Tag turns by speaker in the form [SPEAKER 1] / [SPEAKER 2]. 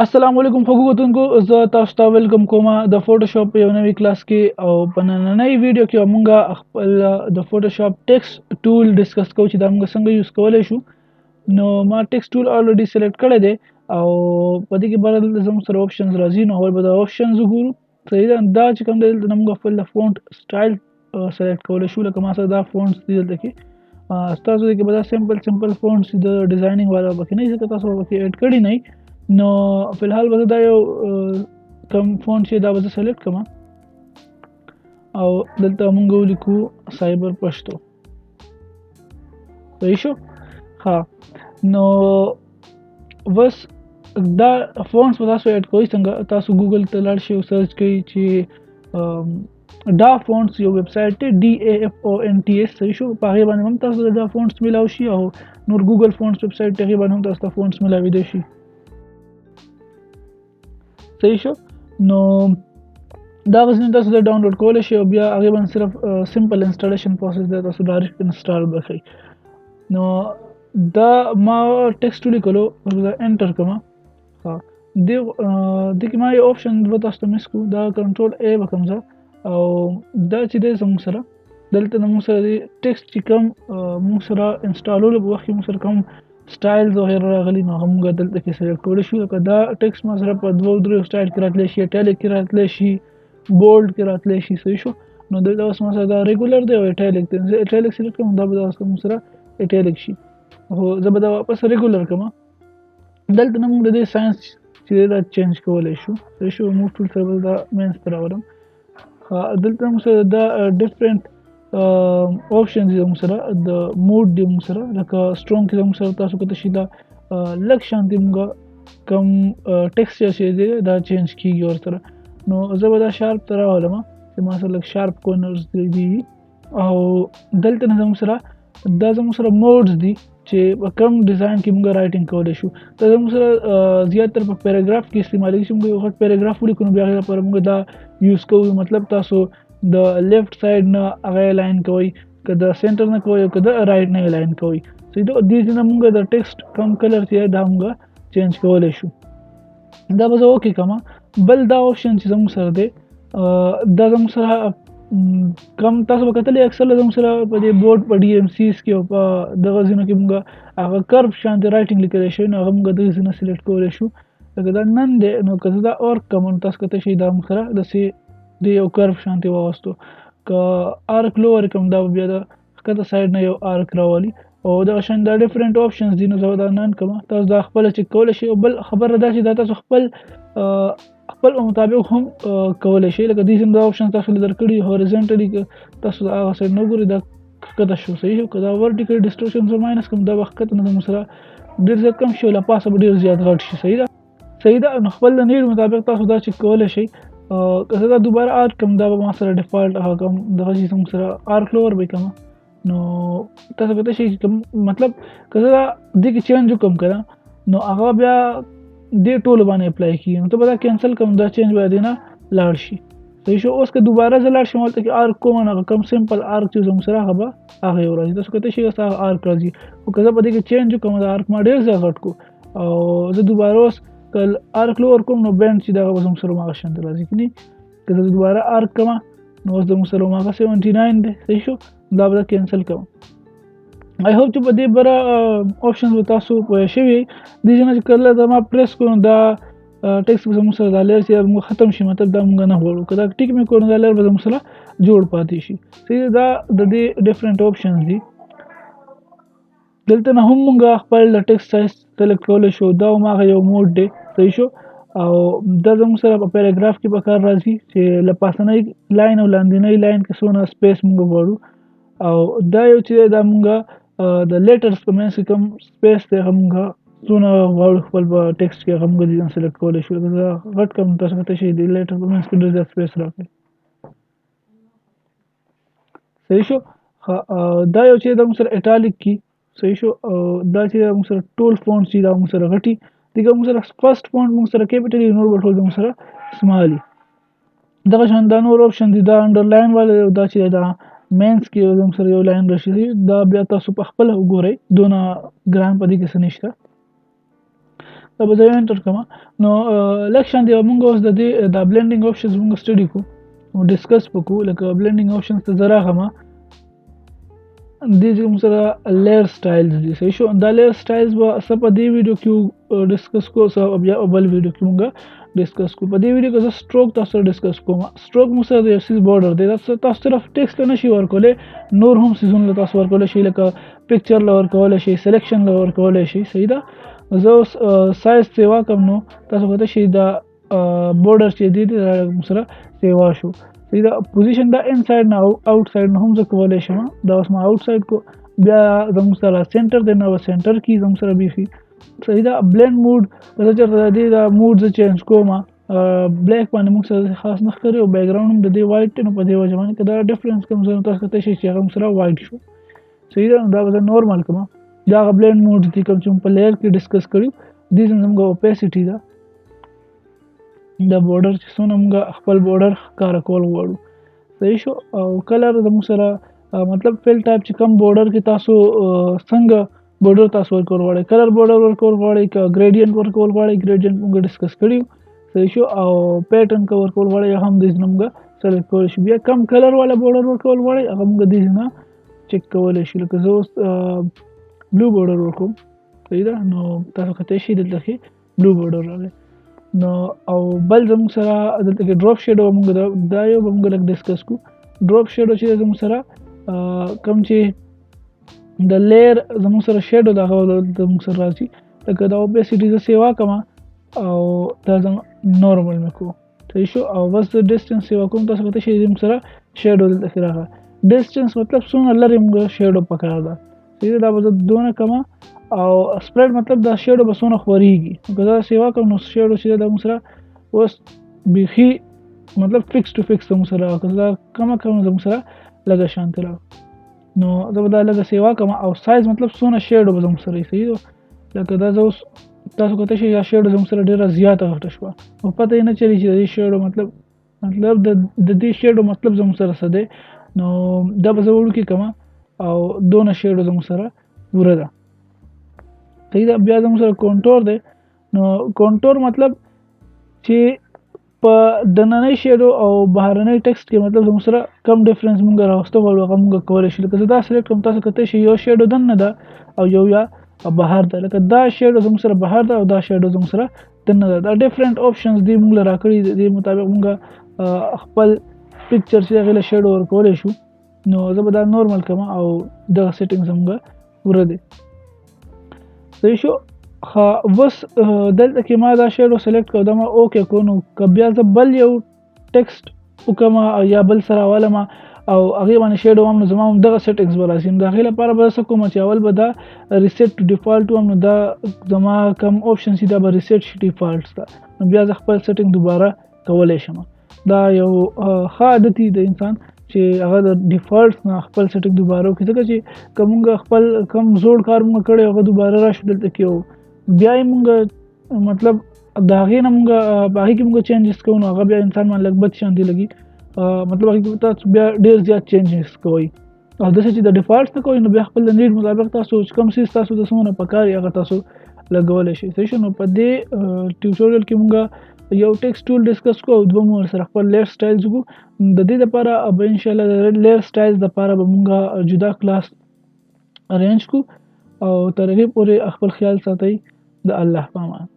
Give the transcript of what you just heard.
[SPEAKER 1] السلام علیکم خوږو کتونکو، زه تاسو ته ویلکم کوم د فوټوشاپ په یو نوي کلاس کې. او په نننۍ ویډیو کې موږ خپل د فوټوشاپ ټیکسټ ټول ډیسکس کوو چې دا موږ څنګه یوز کولی شو. نو ما ټیکسټ ټول الریډي سلیکټ کړی دی او په دې کې بل زموږ سره اپشنز راځي. نو اول به دا اپشنز وګورو. صحیح ده، دا چې کوم دی دلته موږ خپل د فونټ سټایل سلیکټ کولی شو. لکه ما سره دا فونټس دي دلته کې، ستاسو دې کې به دا سمپل سمپل فونټس د ډیزاینینګ والا پکې نه، ځکه تاسو پکې اډ کړي نه. نو فلحال به زه دا یو کوم فونټ چې دا به زه سلیکټ کړم او دلته مونږ ولیکو سایبر پښتو. صحیح شو؟ ښه، نو بس دا فونټس به تاسو اډ کوئ څنګه؟ تاسو ګوګل ته لاړ شئ او سرچ کوئ چې دا فونټس، یو ویب سایټ دی DAFONTS. صحیح شو؟ په هغې باندې هم تاسو دا فونټس میلاو شي او نور ګوګل فونټس ویب سایټ دی، هغې باندې هم تاسو ته فونټس میلاوېدی شي. صحیح شو؟ نو دا غزنه تاسو د ډاونلوډ کولی شئ او بیا هغې باندې صرف سمپل انسټالیشن پروسس دی، تاسو ډایرکټ انسټال به کړئ. نو دا ما ټیکسټ ولیکلو، زه انټر کوم. ښه، دې دې کې ما یو اپشن به تاسو ته مس کړو، دا کنټرول ای به کوم زه. او دا چې دی زموږ سره دلته زموږ سره دی ټیکسټ چې کوم موږ سره انسټالولو په وخت کې موږ سره کوم سټایلز وغیره راغلي، نو هغه موږ دلته کې سلیکټ کولی شو. لکه دا ټیکسټ ما سره په دوو دریو سټایل کې راتلی شي، اټالیک کې راتلی شي، بولډ کې راتلی شي. صحیح شو؟ نو دلته اوس ما سره دا ریګولر دی او اټالیک دی. زه اټالیک سلیکټ کړم، دا به دا اوس موږ سره اټالیک شي، خو زه به دا واپس ریګولر کړم. دلته نه موږ د دې ساینس چې دا چینج کولی شو. صحیح شو؟ موږ ټول سره به دا منځ ته راولم. دلته موږ سره دا ډیفرنټ اپشنز دي، زموږ سره د موډ دی موږ سره، لکه سټرونګ کې زموږ سره تاسو کته شي دا لږ شان دی، موږ کم ټیکسچر چې دی دا چینج کیږي ورسره. نو زه به دا شارپ ته راولم چې ما سره لږ شارپ کارنرز دي. او دلته نه زموږ سره دا زموږ سره موډز دي چې په کوم ډیزاین کې موږ رائټینګ کولی شو. دا زموږ سره زیاتره په پیراګراف کې استعمالېږي چې موږ یو غټ پیراګراف ولیکو، نو بیا هغې لپاره موږ دا یوز کوو. مطلب تاسو د لیفټ سایډ نه هغه لاین کوئ، که د سنټر نه کوئ او که د رائټ نه لاین کوئ. صحیح ده؟ دې ځای نه موږ د ټیکسټ کوم کلر چې دا موږ چینج کولی شو. دا به زه اوکې کړم. بل دا اپشن چې زموږ سره دی، دا زموږ سره کم تاسو به کتلی اکثر زموږ سره په دې بورډ په ډي ایم سیز کې او په دغه ځایونو کې موږ هغه کرب شان د رائټینګ لیکلی شو، نو هغه موږ دغه ځای نه سلیکټ کولی شو. لکه دا نن دی، نو که زه دا اورک کړم، نو تاسو کتی شئ دا موږ سره داسې د یو کرب شانتې واغوستو. که آرک لوور کړم، دا به بیا د ښکته سایډ نه یو آرک راولي. او دغه شان دا ډیفرنټ اپشنز دي. نو زه به دا نن کړم، تاسو دا خپله چک کولی شئ. او بل خبره دا چې دا تاسو خپل مطابق هم کولی شئ. لکه دې ځای دا اپشن تاسو له درکړي هوریزنټلي، که تاسو د هغه سایډ نه وګورئ دا ښکته شو. صحیح شو؟ که دا ورټیکل ډیسټورشن زه ماینس کړم، دا به ښکته نه زموږ سره ډېر زیات کم شي او له پاسه به ډېر زیات غټ شي. صحیح ده؟ صحیح ده. نو خپل د نیډ مطابق تاسو دا چک کولی شئ. که زه دا دوباره آرک کړم، دا به ما سره ډیفالټ هغه کوم دغه چې زموږ سره آرک لوور به کړم. نو تاسو کتی شئ چې کوم مطلب که زه دا دې کې چینج وکړم که نه، نو هغه بیا دې ټولو باندې اپلای کېږي. نو ته به دا کینسل کړم، دا چینج به دې نه لاړ شي. صحیح شو؟ اوس که دوباره زه لاړ شم هلته کې آرک کوم، نو هغه کوم سمپل آرک چې زموږ سره هغه به هغه یو راځي. تاسو کتی شئ اوس هغه آرک راځي. خو که زه په دې کې چینج وکړم، دا آرک ما ډېر زیات غټ کړو او زه دوباره اوس که آرک لوور کوم، نو بینډ چې دغه به زموږ سره هماغه شان راځي که نه. که زه دوباره آرک کړم، نو اوس زموږ سره هماغه 79 دی. صحیح شو؟ دا به زه کینسل کړم. آی هوپ چې په دې بره اپشنز به تاسو پوه شوي یئ. دې ځای نه چې کله دا ما پریس کړو، نو دا ټیکسټ به زموږ سره دا لیر چې موږ ختم شي، مطلب دا موږ نه غواړو. که دا ټیک مې کړو، نو دا لیر به زموږ سره جوړ پاتې شي. صحیح ده؟ دا د دې ډیفرنټ اپشنز دي. دلته نه هم موږ خپل د ټیکسټ سایز سلیکټ کولی شو. دا هم هغه یو موډ دی. صحیح شو؟ او دا زموږ سره په پیراګراف کې په کار راځي چې له پاسنۍ لاین او لاندینۍ لاین کې څونه سپیس موږ غواړو. او دا یو چې دا موږ د لیټرز په منځ کې کوم سپیس دی، هغه موږ څونه غواړو خپل په ټیکسټ کې، هغه موږ دې سلیکټ کولی شو. لکه زه غټ کړم، تاسو کتی شئ د لیټر په منځ کې ډېر زیات سپیس راکړي. صحیح شو؟ دا یو چې دا موږ سره اټالیک کی. صحیح شو؟ او دا چې موږ سره ټول فونټ چې دا موږ سره غټي دي، که موږ سره فرست فونټ موږ سره کیپیټل، نور به ټول موږ سره سمال. دغه شان دا نور اپشن دي، دا انډرلاین والا، دا چې دا مینس کې زموږ سره یو لاین راشي، دا بیا تاسو په خپله وګورئ، دونه ګران په دې کې څه نشته. دا به زه انټر کوم. نو لږ شان دی مونږ اوس د دې دا بلندینګ آپشنز مونږ سټډي کو او ډیسکس وکړو. لکه بلندینګ آپشنز ته زه راغم، دې چې موږ سره لیر سټایلز دي، صحیح شو. دا لیر سټایلز به څه په دې ویډیو کې ډیسکس کو، څه بیا بل ویډیو کې مونږ ډیسکس کو. په دې ویډیو کې زه سټروک تاسو سره ډیسکس کوم. سټروک موږ سره د یو څیز بارډر دی، تاسو صرف ټیکسټ له نشي ورکولی، نور هم څیزونه له تاسو ورکولی شئ، لکه پکچر له ورکولی شئ، سلیکشن له ورکولی شئ، صحیح ده. زه اوس سایز سیوا کوم، نو تاسو کتلی شئ دا بارډر چې دی دا موږ سره سیوا شو، صحیح ده. پوزیشن دا انسایډ نه او آوټ سایډ نه هم زه کولی شم. دا اوس ما آوټ سایډ کو، بیا زموږ سره سنټر دی، نو سنټر کې زموږ سره بیخي، صحیح ده. بلند موډ زه چېرته د دې دا موډ زه چینج کوم، بلیک باندې موږ سره خاص نه ښکاري او بیکګراوند هم د دې وایټ دی، نو په دې وجه باندې که دا ډفرنس کوم زه تاسو کتلی شئ چې هغه موږ سره وایټ شو، صحیح ده. نو دا به زه نورمال کړم. دا هغه بلند موډ دی کوم چې موږ په لیر کې ډسکس کړي. دې زموږ اوپیسټي ده، دا بارډر چې څونه موږ خپل بارډر ښکاره کول غواړو، صحیح شو. او کلر زموږ سره مطلب فیل ټایپ چې کوم بارډر کې تاسو څنګه بارډر تاسو ورکول غواړئ، کلر بارډر ورکول غواړئ که ګریډینټ ورکول غواړئ، ګریډینټ موږ ډسکس کړي، صحیح شو. او پیټرن که ورکول غواړئ هم دې نه موږ سلیکټ کولی شو. بیا کم کلر والا بارډر ورکول غواړئ هغه موږ دې نه چک کولی شو. لکه زه اوس بلو بارډر ورکوم، صحیح ده. نو تاسو کتلی شئ دلته کې بلو بارډر راغلی. نو او بل زموږ سره دلته کې ډراپ شیډو موږ دا یو به موږ لږ ډسکس کړو. ډراپ شیډو چې زموږ سره کوم چې د لیر زموږ سره شیډو د هغه زموږ سره راځي، لکه دا اوپیسټي زه سیوا کوم او دا زموږ نورمال مې کوو، صحیح شو. او بس زه ډسټنس سیوا کوم، تاسو کتلی شئ زموږ سره شیډو دلته کې راغله. ډسټنس مطلب څومره لرې موږ شیډو پکار ده، صحیح ده. دا به زه دونه کوم. او سپریډ مطلب دا شیډو به څونه خورېږي، نو که دا سیوا کوم نو شیډو چې دا موږ سره اوس بیخي مطلب فکس ټو فکس زموږ سره راغله. که زه دا کمه کړم نو زموږ سره لږه شانتې راغله. نو زه به دا لږه سیوا کوم. او سایز مطلب څونه شیډو به زموږ سره وي، صحیح ده. لکه دا زه اوس تاسو کتلی شئ دا شیډو زموږ سره ډېره زیاته غټه شوه، او پته یې نه چلي چې د دې شیډو مطلب د دې شیډو مطلب زموږ سره څه دی. نو دا به زه وړوکی کړم او دونه شیډو زموږ سره پوره ده، صحیح ده. بیا زموږ سره کونټور دی. نو کونټور مطلب چې په دننۍ شیډو او بهرنۍ ټیکسټ کې مطلب زموږ سره کم ډفرنس مونږ راوسته غواړو هغه مونږ کولی شو. لکه زه دا سلیکټ کړم، تاسو کتلی شئ یو شیډو دننه ده او یو یا بهر ده. لکه دا شیډو زموږ سره بهر ده او دا شیډو زموږ سره دننه ده. دا ډفرنٹ آپشنز دی مونږ له راکړي، د دې مطابق مونږ خپل پکچر چې هغې له شیډو ورکولی شو. نو زه به دا نورمال کړم او دغه سیټینګ زموږ پوره دی، صحیح شو. اوس دلته کې ما دا شیډو سلیکټ کړو، دا ما اوکې کړو. نو که بیا زه بل یو ټیکسټ وکړم او یا بل څه راولم او هغې باندې شیډو وم، نو زما هم دغه سیټینګز به راځي. نو د هغې لپاره به زه څه کوم چې اول به دا ریسیټ ټو ډیفالټ وم، نو دا زما کم آپشن چې دا به ریسیټ شي ډیفالټ ته، نو بیا زه خپل سیټینګ دوباره کولی شم. دا یو ښه عادت دی د انسان چې هغه د ډیفالټ نه خپل سیټینګ دوباره وکړي، ځکه چې که مونږ خپل کم زوړ کار مونږ کړی هغه دوباره راشو دلته کې او بیا یې مونږ مطلب د هغې نه مونږ، په هغې کې مونږ چینجز کوو، نو هغه بیا انسان باندې لږ بد شان دی لګي. مطلب هغې کې تاسو بیا ډېر زیات چینجز کوئ او داسې چې د ډیفالټ نه کوئ، نو بیا خپل د نیډ مطابق تاسو چې کوم څیز تاسو د څومره پکار وي هغه تاسو لګولی شئ، صحیح شو. نو په دې ټیوټوریل کې مونږ یو ټیکسټ ټول ډسکس کړو او دوه مونږ سره خپل لیر سټایلز وکړو. د دې دپاره به انشاءالله د لیر سټایلز دپاره به مونږ جدا کلاس ارینج کړو او تر هغې پورې خپل خیال ساتئ. د الله په امان.